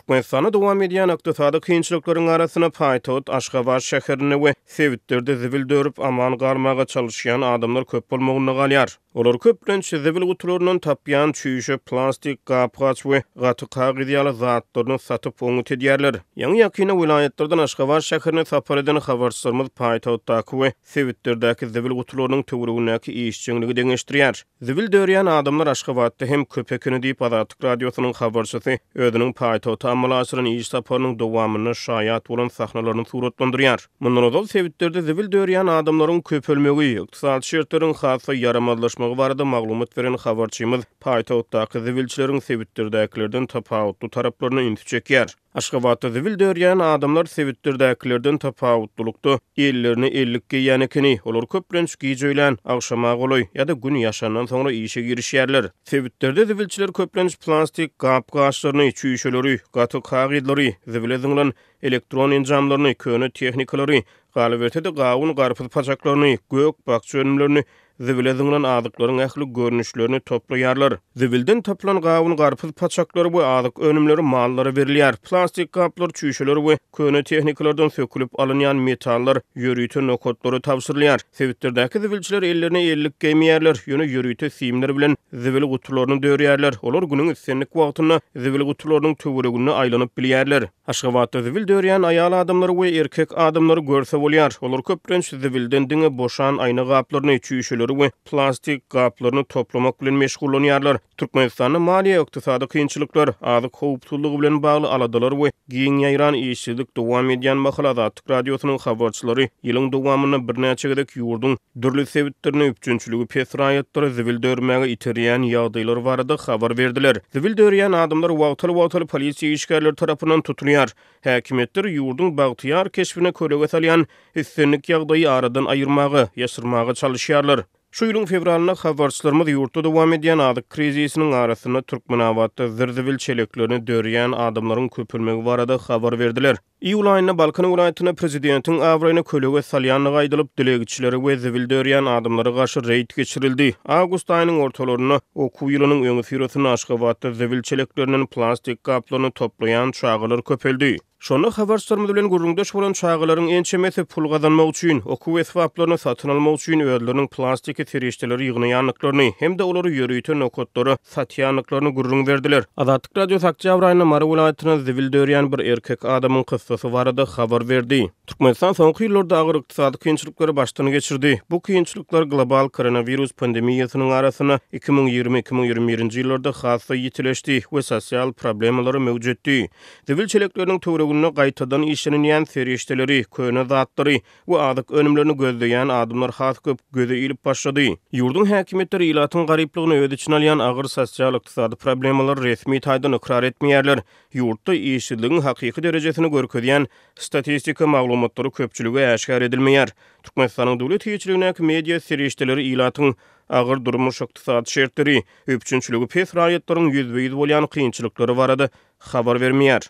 Türkmenistanda dowam edýän ykdysady kynçylyklaryň arasynda paýtagt Aşgabat şäherinde we sebitlerde zibil dörüp aman galmaga çalyşýan adamlar köp bolmagynda galýar. Olar köplenç zibil gutularyndan tapýan çüýşe, plastik gap-gaç we gaty kagyz ýaly zatlaryny satyp oňňut edýärler. Ýaňy-ýakynda welaýatlardan Aşgabat şäherine sapar eden habarçylarymyz paýtagtdaky we sebitlerdäki zibil gutularynyň töweregindäki işjeňligi deňeşdirýär. Zibil dörýän adamlar Aşgabatda hem köp ekeni diýip, Azatlyk Radiosynyň habarçysy özüniň paýtagta amala aşyran iş saparynyň dowamynda şaýat bolan sahnalaryny suratlandyrýar. Mundan ozal sebitlerde zibil dörýän adamlaryň köpelmegi, ykdysady şertleriň has-da ýaramazlaşmagy barada maglumat beren habarçymyz paýtagtdaky zibilçileriň sebitlerdäkilerden tapawutly taraplaryna ünsi çekýär. Aşgabatda zibil dörýän adamlar sebitlerdäkilerden tapawutlylykda ellerine ellik geýýän ekeni. Olar köplenç giç öýlän, agşama golaý ýa-da gün ýaşandan soňra işe girişýärler. Sebitlerde zibilçiler köplenç plastik gap-gaçlaryny, çüýşeleri, gaty kagyzlary, zibile zyňlan elektron enjamlaryny, köne tehnikalary, galyberse-de gawun-garpyz paçaklaryny, gök-bakja önümlerini Zibile zyňlan azyklaryň ähli görnüşlerini toplaýarlar. Zibilden tapylan gawun-garpyz paçaklary we azyk önümleri mallara berilýär. Plastik gaplar, çüýşeler we köne tehnikalardan sökülip alynýan metallar ýörite nokatlara tabşyrylýar. Sebitlerdäki zibilçiler ellerine ellik geýmeýärler, ýöne ýörite simler bilen zibil gutularyny dörýärler. Olar günüň islendik wagtynda zibil gutularynyň töwereginde aýlanyp bilýärler. Aşgabatda zibil dörýän aýal adamlary we erkek adamlary görse bolýar. Olar köplenç zibilden diňe boşan aýna gaplaryny, çüýşeleri we plastik gaplaryny toplamak bilen meşgullanýarlar. Türkmenistanda maliýe-ykdysady kynçylyklar, azyk howpsuzlygy bilen bagly aladalar we giň ýaýran işsizlik dowam edýän mahaly Azatlyk Radiosynyň habarçylary ýylyň dowamynda birnäçe gezek ýurduň dürli sebitlerinde üpjünçiligi pes raýatlary zibil dörmäge iterýän ýagdaýlar barada habar berdiler. Zibil dörýän adamlar wagtal-wagtal polisiýa işgärleri tarapyndan tutulýar. Häkimiýetler ýurduň bagtyýar keşbine kölege salýan islendik ýagdaýy aradan aýyrmaga, ýaşyrmaga çalyşýarlar. Şu ýylyň fewralynda habarçylarymyz ýurtda dowam edýän azyk krizisiniň arasynda Türkmenabatda zir-zibil çeleklerini dörýän adamlaryň köpelmegi barada habar berdiler. Iýul aýynda Balkan welaýatynda prezidentiň abraýyna kölege salýandygy aýdylyp, dilegçilere we zibil dörýän adamlara garşy reýd geçirildi. Awgust aýynyň ortalarynda, okuw ýylynyň öňüsyrasynda Aşgabatda zibil çeleklerinden plastik gaplaryny toplaýan çagalar köpeldi. Şonda habarçylarymyz bilen gürrüňdeş bolan çagalaryň ençemesi pul gazanmak üçin, okuw esbaplaryny satyn almak üçin özleriniň plastiki serişdeleri ýygnaýandyklaryny hem-de olary ýörite nokatlara satýandyklaryny gürrüň berdiler. Azatlyk Radiosy oktýabr aýynda Mary welaýatynda zibil dörýän bir erkek adamyň kyssasy barada habar berdi. Türkmenistan soňky ýyllarda agyr ykdysady kynçylyklary başdan geçirdi. Bu kynçylyklar global koronawirus pandemiýasynyň arasynda 2020, 2021-nji ýyllarda has-da ýitileşdi we sosial problemalary möwjetdi. Zibil çelekleriniň töwereginde gaýtadan işlenilýän serişdeleri, köne zatlary, we azyk önümlerini gözleýän adamlar has köp göze ilip başlady. Ýurduň häkimiýetleri ilatyň garyplygyny öz içine alýan agyr sosial-ykdysady problemalary resmi taýdan ykrar etmeýärler. Ýurtda işsizligiň hakyky derejesini görkezýän statistika maglumatlary köpçülige äşgär edilmeýär. Türkmenistanyň döwlet eýeçiligindäki media serişdeleri ilatyň agyr durmuş-ykdysady şertleri, üpjünçiligi pes raýatlaryň ýüzbe-ýüz bolýan kynçylyklary barada habar bermeýär.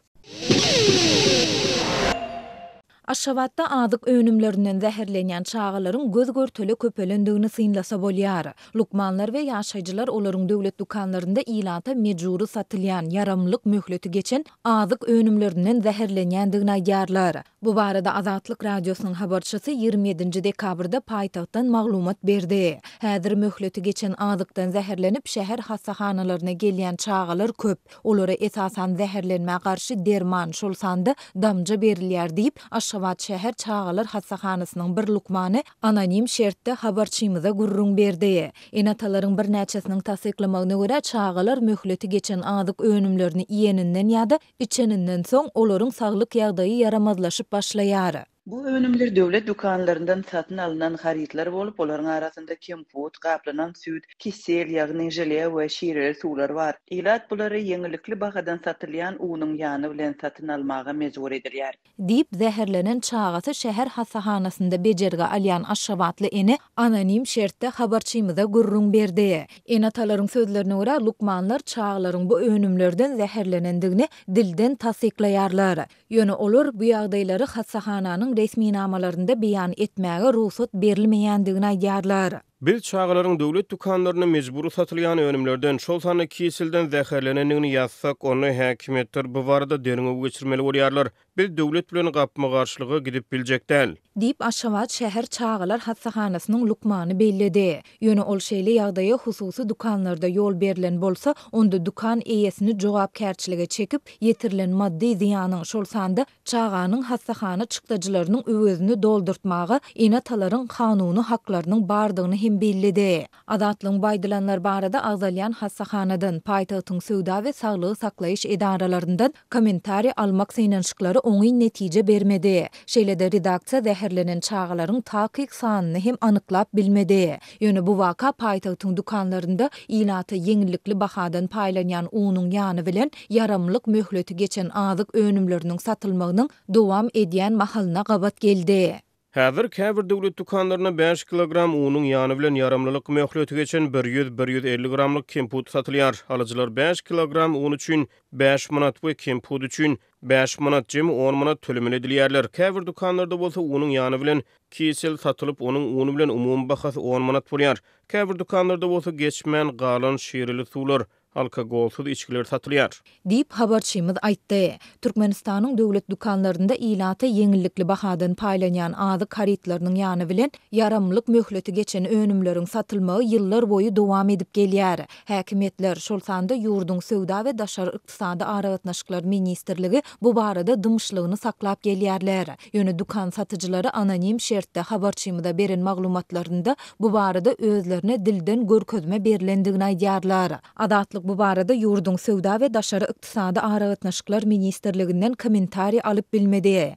Aşgabatda azyk önümlerinden zäherlenýän çagalaryň göz-görtele köpelendigini synlasa bolýar. Lukmanlar we ýaşaýjylar olaryň döwlet dükanlarynda ilata mejbury satylýan, ýaramlylyk möhleti geçen azyk önümlerinden zäherlenýändigini aýdýarlar. Bu barada Azatlyk Radiosynyň habarçysy 27-nji dekabrda paýtagtdan maglumat berdi. Häzir möhleti geçen azykdan zäherlenip, şäher hassahanalaryna gelýän çagalar köp. Olara esasan zäherlenmä garşy derman, şol sanda damja berilýär diýip, Aşgabat şäher çagalar hassahanasynyň bir lukmany anonim şertde habarçymyza gürrüň berdi. Ene-atalaryň birnäçesiniň tassyklamagyna görä, çagalar möhleti geçen azyk önümlerini iýeninden ýa-da içeninden soň, olaryň saglyk ýagdaýy ýaramazlaşyp başlaýar. Bu önümler döwlet dükanlaryndan satyn alnan harytlar bolup, olaryň arasynda kemput, gaplanan süýt, kisel, ýagny žele we şireli suwlar bar. Ilat bulary ýeňillikli bahadan satylýan unuň ýany bilen satyn almaga mejbur edilýär. Diýip, zäherlenen çagasy şäher hassahanasynda bejergi alýan aşgabatly ene anonim şertde habarçymyza gürrüň berdi. Ene-atalaryň sözlerine görä, lukmanlar çagalaryň bu önümlerden zäherlenendigini dilden tassyklaýarlar. Ýöne olar bu ýagdaýlary hassahananyň resminamalarynda beýan etmäge rugsat berilmeýändigini aýdýarlar. Biz çagalaryň döwlet dükanlarynda mejbury satylýan önümlerden, şol sanda kiselden zäherlenendigini ýazsak, onda häkimiýetler bu barada derňew geçirmeli bolýarlar. Biz döwlet bilen gapma-garşylyga gidip biljek däl. Diýip, Aşgabat şäher çagalar hassahanasynyň lukmany belledi. Ýöne ol şeýle ýagdaýa hususy dükanlarda ýol berlen bolsa, onda dükan eýesini jogapkärçilige çekip, ýetirilen maddy zyýanyň, şol sanda çaganyň hassahana çykdajylarynyň öwezini doldurtmaga ene-atalaryň kanuny haklarynyň bardygyny hem belledi. Azatlygyň bu aýdylanlar barada agzalýan hassahanadan, paýtagtyň söwda we saglygy saklaýyş edaralaryndan kommentariý almak synanyşyklary oňyn netije bermedi. Şeýle-de redaksiýa zäherlenen çagalaryň takyk sanyny hem anyklap bilmedi. Ýöne bu waka paýtagtyň dükanlarynda ilata ýeňillikli bahadan paýlanýan unuň ýany bilen ýaramlyk möhleti geçen azyk önümleriniň satylmagynyň dowam edýän mahalyna gabat geldi. Häzir käbir döwlet dükanlarynda bäş kilogram unuň ýany bilen ýaramlylyk möhleti geçen 100, 150 gramlyk kemput satylýar. Alyjylar bäş kilogram un üçin bäş manat we kemput üçin bäş manat, jemi on manat tölemeli edilýärler. Käbir dükanlarda bolsa unuň ýany bilen kisel satylyp, onuň un bilen umumy bahasy on manat bolýar. Käbir dükanlarda bolsa geçmän galan şireli suwlar, Alkogolsyz içgiler satylýar. Diýip, habarçymyz aýtdy. Türkmenistanyň döwlet dükanlarynda ilata ýeňillikli bahadan paýlanýan azyk harytlarynyň ýany bilen ýaramlyk möhleti geçen önümleriň satylmagy ýyllar boýy dowam edip gelýär. Häkimiýetler, şol sanda ýurduň Söwda we daşary ykdysady aragatnaşyklar ministrligi bu barada dymyşlygyny saklap gelýärler. Ýöne dükan satyjylary anonim şertde habarçymyza beren maglumatlarynda bu barada özlerine dilden görkezme berlendigini aýdýarlar. Azatlyk bu barada ýurduň Söwda we daşary ykdysady aragatnaşyklar ministrliginden kommentariý alyp bilmedi.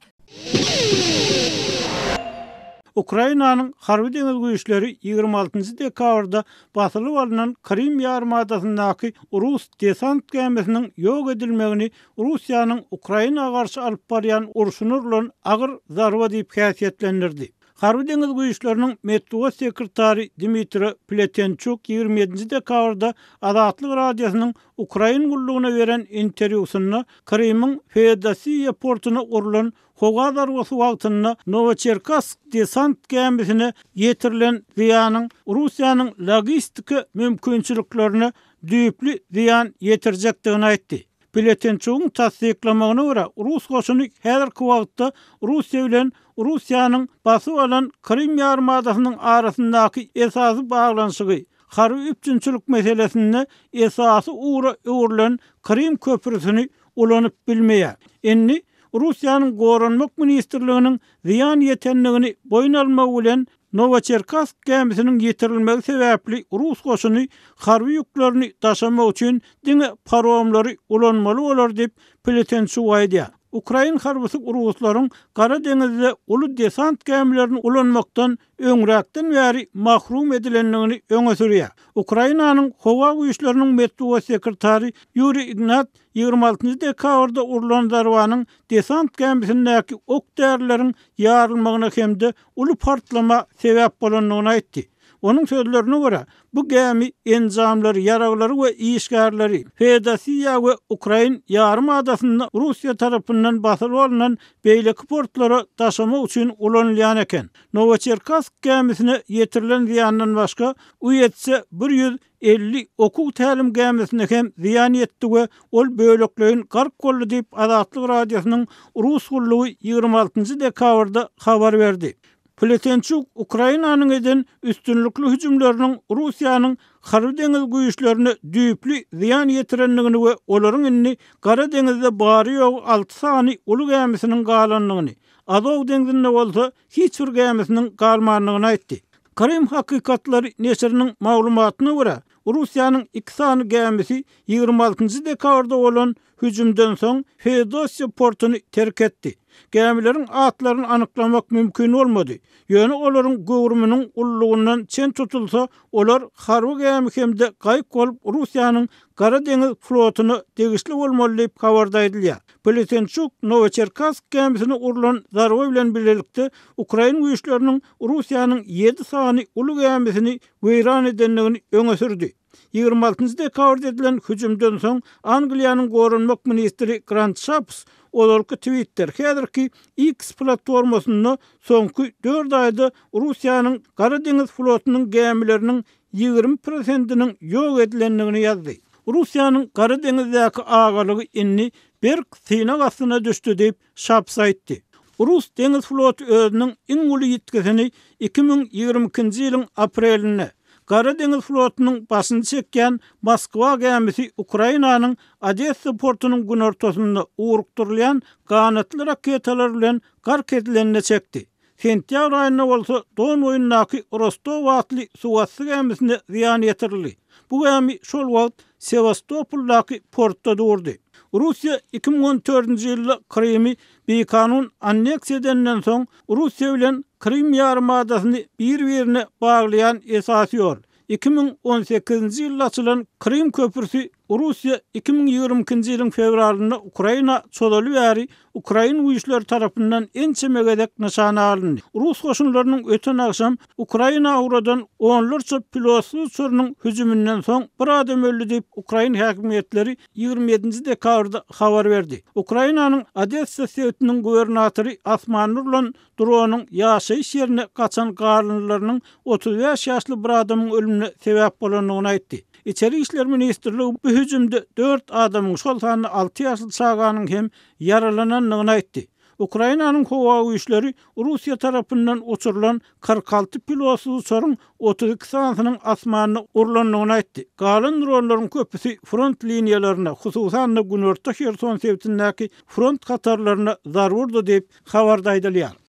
Ukrainanyň Harby-deňiz güýçleri 26 dekabrda basylyp alnan Krym ýarymadasyndaky rus desant gämisiniň ýok edilmegini Russiýanyň Ukraina garşy alyp barýan urşuna urlan agyr zarba diýip häsiýetlendirdi. Harby-deňiz güýçleriniň metbugat sekretary Dmitro Pletençuk 27 dekabrda Azatlyk Radiosynyň Ukrain gullugyna beren interwýusynda Krymyň Feodosiýa portuna urlan howa zarbasy wagtynda Nowoçerkassk desant gämisine ýetirilen zyýanyň Russiýanyň logistika mümkinçiliklerine düýpli zyýan ýetirjekdigini aýtdy. Pletençugyň tassyklamagyna görä, rus goşuny häzirki wagtda Russiýa bilen Russiýanyň basyp alan Krym ýarymadasynyň arasyndaky esasy baglanyşygy, harby üpjünçilik meselesinde esasy ugra öwrülen Krym köprüsini ulanyp bilmeýär. Indi Russiýanyň Goranmak ministrliginiň zyýan ýetendigini boýun almagy bilen Nowoçerkassk gämisiniň ýitirilmegi sebäpli rus goşuny harby ýüklerini daşamak üçin diňe paromlary ulanmaly bolar diýip, Pletençuk aýdýar. Ukrain harbysy ruslaryň Gara deňizde uly desant gämilerini ulanmakdan öňräkden bäri mahrum edilendigini öňe sürýär. Ukrainanyň Howa güýçleriniň metbugat sekretary Ýuriý Ignat 26 dekabrda urlan zarbanyň desant gämisindäki ok-därileriň ýarylmagyna hem-de uly partlama sebäp bolandygyny aýtdy. Onuň sözlerine görä, bu gämi enjamlary, ýaraglary we işgärleri Feodosiýa we Ukrain ýarym adasynda Russiýa tarapyndan basylyp alnan beýleki portlara daşamak üçin ulanylýan eken. Nowoçerkassk gämisine ýetirilen zyýandan başga, UEC 150 okuw-tälim gämisine hem zyýan ýetdi we ol bölekleýin gark boldy diýip, Azatlyk Radiosynyň Rus gullugy 26 dekabrda habar berdi. Pletençuk Ukrainanyň eden üstünlikli hüjümleriniň Russiýanyň harby-deňiz güýçlerine düýpli zyýan ýetirendigini we olaryň indi Gara deňizde bary-ýogy alty sany uly gämisiniň galandygyny, Azow deňzinde bolsa hiç bir gämisiniň galmandygyny aýtdy. Krym hakykatlary neşiriniň maglumatyna görä, Russiýanyň iki sany gämisi 26 dekabrda bolan hüjümden soň Feodosiýa portuny terk etdi. Gämileriň atlaryny anyklamak mümkin bolmady. Ýöne olaryň göwrüminiň ululygyndan çen tutulsa, olar harby gämi hem-de gaýyk bolup Russiýanyň Gara deňiz flotuna degişli bolmaly diýip, habarda aýdylýar. Pletençuk Nowoçerkassk gämisine urlan zarba bilen bilelikde ukrain güýçleriniň Russiýanyň ýedi sany uly gämisini weýran edendigini öňe sürdi. 26 dekabrda edilen hüjümden soň Angliýanyň goranmak ministri Grant Şapps ozalky Twitter, häzirki X platformasynda soňky dört aýda Russiýanyň Gara deňiz flotunyň gämileriniň 20 prosentiniň ýok edilendigini ýazdy. Russiýanyň Gara deňizdäki agalygy indi berk synag astyna düşdi diýip, Şaps aýtdy. Rus deňiz floty özüniň iň uly ýitgisini 2022-nji ýylyň aprelinde, Gara deňiz flotunyň başyny çekýän Moskwa gämisi Ukrainanyň Odessa portunyň günortasynda ugrukdyrylýan ganatly raketalar bilen gark edilende çekdi. Sentýabr aýynda bolsa Don boýundaky Rostow atly suwasty gämisine zyýan ýetirildi. Bu gämi şol wagt Sewastopoldaky portda durdy. Russiýa 2014-nji ýylda Krymy bikanun anneksiýa edenden soň, Russiýa bilen Krym ýarymadasyny bir-birine baglaýan esasy ýol, 2018-nji ýylda açylan Krym köprüsi Russiýa 2022-nji ýylyň fewralynda Ukraina çozaly bäri ukrain güýçleri tarapyndan ençeme gezek nyşana alyndy. Rus goşunlarynyň öten agşam Ukraina ugradan onlarça pilotsyz uçarynyň hüjüminden soň bir adam öldi diýip, ukrain häkimiýetleri 27-nji dekabrda habar berdi. Ukrainanyň Odessa sebitiniň gubernatory asmanda urlan dronyň ýaşaýyş ýerine gaçan galyndylarynyň 35 ýaşly bir adamyň ölümine sebäp bolandygyny aýtdy. Içeri işler ministrligi bu hüjümde dört adamyň, şol sanda alty ýaşly çaganyň hem ýaralanandygyny aýtdy. Ukrainanyň howa güýçleri Russiýa tarapyndan uçurylan 46 pilotsyz uçaryň 32 sanysynyň asmanda urlandygyny aýtdy. Galan dronlaryň köpüsi front liniýalaryna, hususan-da günorta Herson sebitindäki front hatarlaryna zarba urdy diýip, habarda aýdylýar.